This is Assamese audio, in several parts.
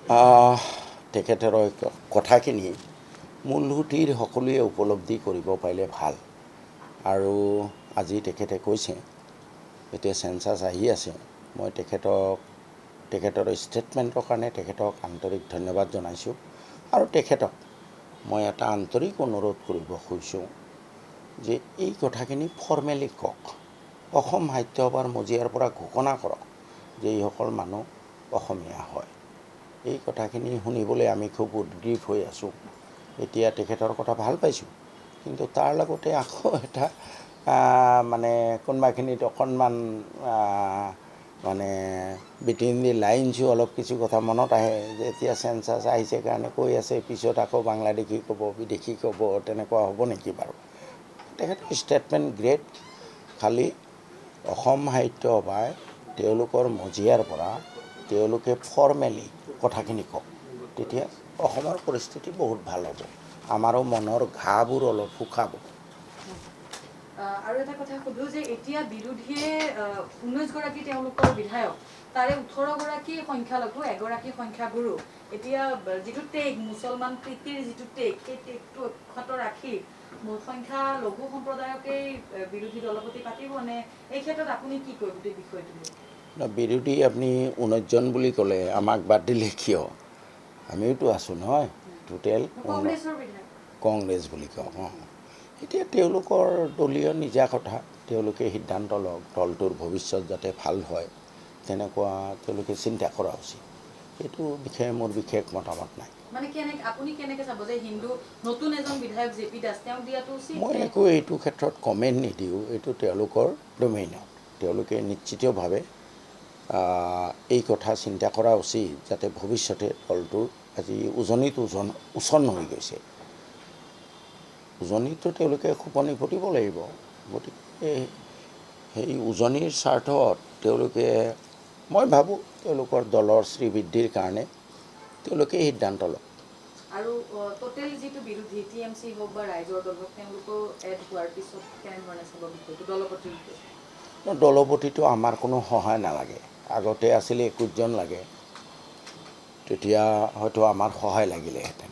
তেখেতৰ কথাখিনি মূলসুঁতিৰ সকলোৱে উপলব্ধি কৰিব পাৰিলে ভাল। আৰু আজি তেখেতে কৈছে, এতিয়া চেঞ্চাছ আহি আছে, মই তেখেতৰ ষ্টেটমেণ্টৰ কাৰণে তেখেতক আন্তৰিক ধন্যবাদ জনাইছোঁ। আৰু তেখেতক মই এটা আন্তৰিক অনুৰোধ কৰিব খুজিছোঁ যে এই কথাখিনি ফৰ্মেলি কওক, অসম সাহিত্য সভাৰ মজিয়াৰ পৰা ঘোষণা কৰক যে এইসকল মানুহ অসমীয়া হয়। এই কথাখিনি শুনিবলৈ আমি খুব উদ্গ্ৰীৱ হৈ আছোঁ। এতিয়া তেখেতৰ কথা ভাল পাইছোঁ, কিন্তু তাৰ লগতে আকৌ এটা মানে কোনোবাখিনিত অকণমান মানে বিটুইন the লাইনছো অলপ কিছু কথা মনত আহে যে এতিয়া চেঞ্চাছ আহিছে কাৰণে কৈ আছে, পিছত আকৌ বাংলাদেশী ক'ব, বিদেশী ক'ব, তেনেকুৱা হ'ব নেকি বাৰু? তেখেতৰ ষ্টেটমেণ্ট গ্ৰেট, খালি অসম সাহিত্য সভাই তেওঁলোকৰ মজিয়াৰ পৰা তেওঁলোকে ফৰ্মেলি কথাখিনি কওক, তেতিয়া অসমৰ পৰিস্থিতি বহুত ভাল হ'ব, আমাৰো মনৰ ঘাঁবোৰ অলপ শুকাব। আৰু এটা কথা সোধো যে এতিয়া বিৰোধীয়ে 19 গৰাকী তেওঁলোকৰ বিধায়ক, তাৰে 18 গৰাকী সংখ্যালঘু, এগৰাকী সংখ্যাগুৰু। এতিয়া যিটো টেগ, মুছলমান প্ৰীতিৰ যিটো টেগ, সেই টেগটো অক্ষত ৰাখি সংখ্যালঘু সম্প্ৰদায়কেই বিৰোধী দলপতি পাতিব নে? এই ক্ষেত্ৰত আপুনি কি কয় গোটেই বিষয়টো? বিৰোধী আপুনি 19জন বুলি ক'লে, আমাক বাদ দিলে কিয়? আমিওতো আছোঁ নহয় টোটেল। কংগ্ৰেছৰ বিধায়ক। কংগ্ৰেছ বুলি কওঁ। অঁ, এতিয়া তেওঁলোকৰ দলীয় নিজা কথা, তেওঁলোকে সিদ্ধান্ত লওক। দলটোৰ ভৱিষ্যত যাতে ভাল হয়, তেনেকুৱা তেওঁলোকে চিন্তা কৰা উচিত। এইটো বিষয়ে মোৰ বিশেষ মতামত নাই। মানে কেনেকে, আপুনি কেনেকে চাব যে হিন্দু নতুন এজন বিধায়ক জে পি দাস, তেওঁক দিয়াটো উচিত মই নে? একো এইটো ক্ষেত্ৰত কমেণ্ট নিদিওঁ। এইটো তেওঁলোকৰ ডমেইনত, তেওঁলোকে নিশ্চিতভাৱে এই কথা চিন্তা কৰা উচিত যাতে ভৱিষ্যতে দলটোৰ আজি উজনিত ওজন উচন হৈ গৈছে, উজনিততো তেওঁলোকে খোপনি পুতিব লাগিব। গতিকে সেই উজনিৰ স্বাৰ্থত তেওঁলোকে, মই ভাবোঁ, তেওঁলোকৰ দলৰ শ্ৰীবৃদ্ধিৰ কাৰণে তেওঁলোকে সিদ্ধান্ত লওক। আৰু টোটেল যিটো বিৰোধী, টিএমচি হওক বা ৰাইজৰ দল হওক, তেওঁলোকেও এড হোৱাৰ পিছত কেনেধৰণে চাব বিষয়টো, দলপতিৰ বিষয়ে? দলপতিটো আমাৰ কোনো সহায় নালাগে। আগতে আছিলে 21জন লাগে, তেতিয়া হয়তো আমাৰ সহায় লাগিলেহেঁতেন।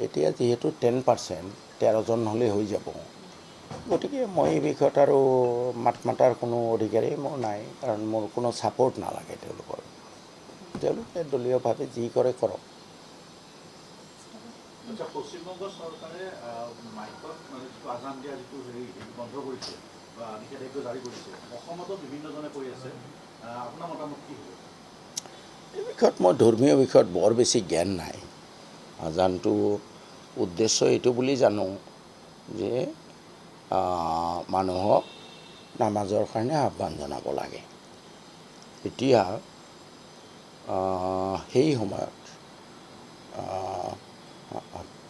এতিয়া যিহেতু 10%, 13জন হ'লেই হৈ যাব। গতিকে মই এই বিষয়ত আৰু মাত মাতাৰ কোনো অধিকাৰেই মোৰ নাই, কাৰণ মোৰ কোনো ছাপৰ্ট নালাগে তেওঁলোকৰ। তেওঁলোকে দলীয়ভাৱে যি কৰে কৰক। আচ্ছা, পশ্চিমবংগ চৰকাৰে মাইকত মানে যিটো আজান দিয়া যিটো হেৰি, সেইটো বন্ধ কৰিছে বা নিষেধাজ্ঞা জাৰি কৰিছে। অসমতো বিভিন্নজনে কৈ আছে। আপোনাৰ মতামত কি হ'ব? এই বিষয়ত মই ধৰ্মীয় বিষয়ত বৰ বেছি জ্ঞান নাই। আজানটো উদ্দেশ্য এইটো বুলি জানো যে মানুহক নামাজৰ কাৰণে আহ্বান জনাব লাগে। এতিয়া সেই সময়ত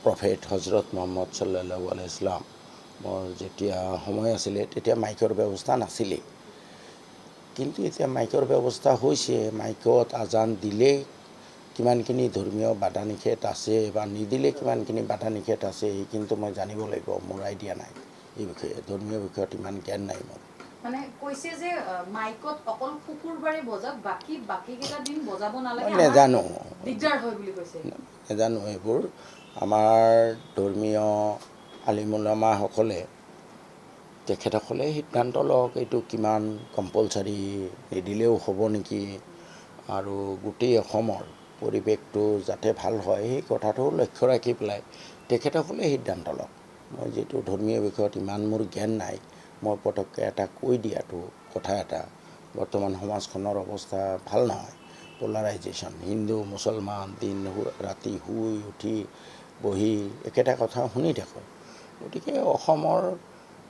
প্ৰফেট হজৰত মহম্মদ চাল্লাল্লাহু আলাইহি ইছলামৰ যেতিয়া সময় আছিলে, তেতিয়া মাইকৰ ব্যৱস্থা নাছিলেই। কিন্তু এতিয়া মাইকৰ ব্যৱস্থা হৈছে। মাইকত আজান দিলেই কিমানখিনি ধৰ্মীয় বাধা নিষেধ আছে বা নিদিলে কিমানখিনি বাধা নিষেধ আছে, সেইখিনিতো মই জানিব লাগিব। মোৰ আইডিয়া নাই এই বিষয়ে। ধৰ্মীয় বিষয়ত ইমান জ্ঞান নাই মোৰ। মানে কৈছে যে মাইকত অকল শুকুৰবাৰে বজাওক, বাকী বাকী কেইটা দিন বজাব নালাগে। মই আমাৰ নেজানো। দিগদাৰ হয় বুলি কৈছে। নেজানো এইবোৰ। আমাৰ ধৰ্মীয় আলিম উলামাসকলে, তেখেতসকলে সিদ্ধান্ত লওক, এইটো কিমান কম্পালচাৰী, নিদিলেও হ'ব নেকি, আৰু গোটেই অসমৰ পৰিৱেশটো যাতে ভাল হয়, সেই কথাটো লক্ষ্য ৰাখি পেলাই তেখেতসকলে সিদ্ধান্ত লওক। মই যিহেতু ধৰ্মীয় বিষয়ত ইমান মোৰ জ্ঞান নাই, মই পটককৈ এটা কৈ দিয়াটো কথা এটা। বৰ্তমান সমাজখনৰ অৱস্থা ভাল নহয়, পলাৰাইজেশ্যন, হিন্দু মুছলমান, দিন ৰাতি শুই উঠি বহি একেটা কথা শুনি থাকোঁ। গতিকে অসমৰ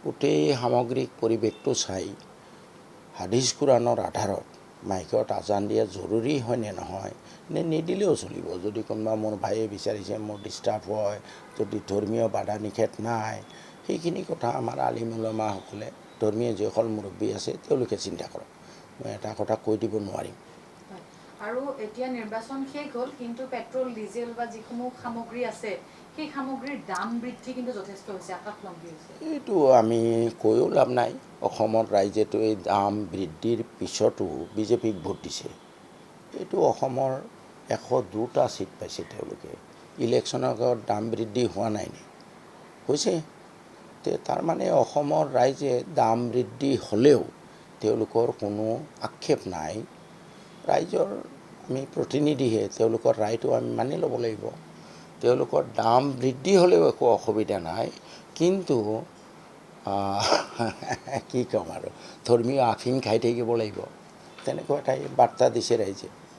গোটেই সামগ্ৰিক পৰিৱেশটো চাই হাদিছ কোৰাণৰ আধাৰত মাইকত আজান দিয়া জৰুৰী হয়নে নহয়, নে নিদিলেও চলিব, যদি কোনোবা মোৰ ভায়ে বিচাৰিছে, মোৰ ডিষ্টাৰ্ব হয়, যদি ধৰ্মীয় বাধা নিষেধ নাই, সেইখিনি কথা আমাৰ আলিম উলামাসকলে, ধৰ্মীয় যিসকল মুৰব্বী আছে, তেওঁলোকে চিন্তা কৰক। মই এটা কথা কৈ দিব নোৱাৰিম। হয়। আৰু এতিয়া নিৰ্বাচন শেষ হ'ল, কিন্তু পেট্ৰল, ডিজেল বা যিসমূহ সামগ্ৰী আছে, সেই সামগ্ৰীৰ দাম বৃদ্ধি কিন্তু যথেষ্ট হৈছে, আকাশলংঘী হৈছে। এইটো আমি কৈও লাভ নাই। অসমত ৰাইজেতো এই দাম বৃদ্ধিৰ পিছতো বিজেপিক ভোট দিছে। এইটো অসমৰ 102টা ছিট পাইছে তেওঁলোকে। ইলেকশ্যনৰ আগত দাম বৃদ্ধি হোৱা নাই নি? হৈছে। তাৰমানে অসমৰ ৰাইজে দাম বৃদ্ধি হ'লেও তেওঁলোকৰ কোনো আক্ষেপ নাই। ৰাইজৰ আমি প্ৰতিনিধিহে, তেওঁলোকৰ ৰায়টো আমি মানি ল'ব লাগিব। তেওঁলোকৰ দাম বৃদ্ধি হ'লেও একো অসুবিধা নাই, কিন্তু কি ক'ম আৰু, ধৰ্মীয় আফিং খাই থাকিব লাগিব, তেনেকুৱা এটাই বাৰ্তা দিছে ৰাইজে।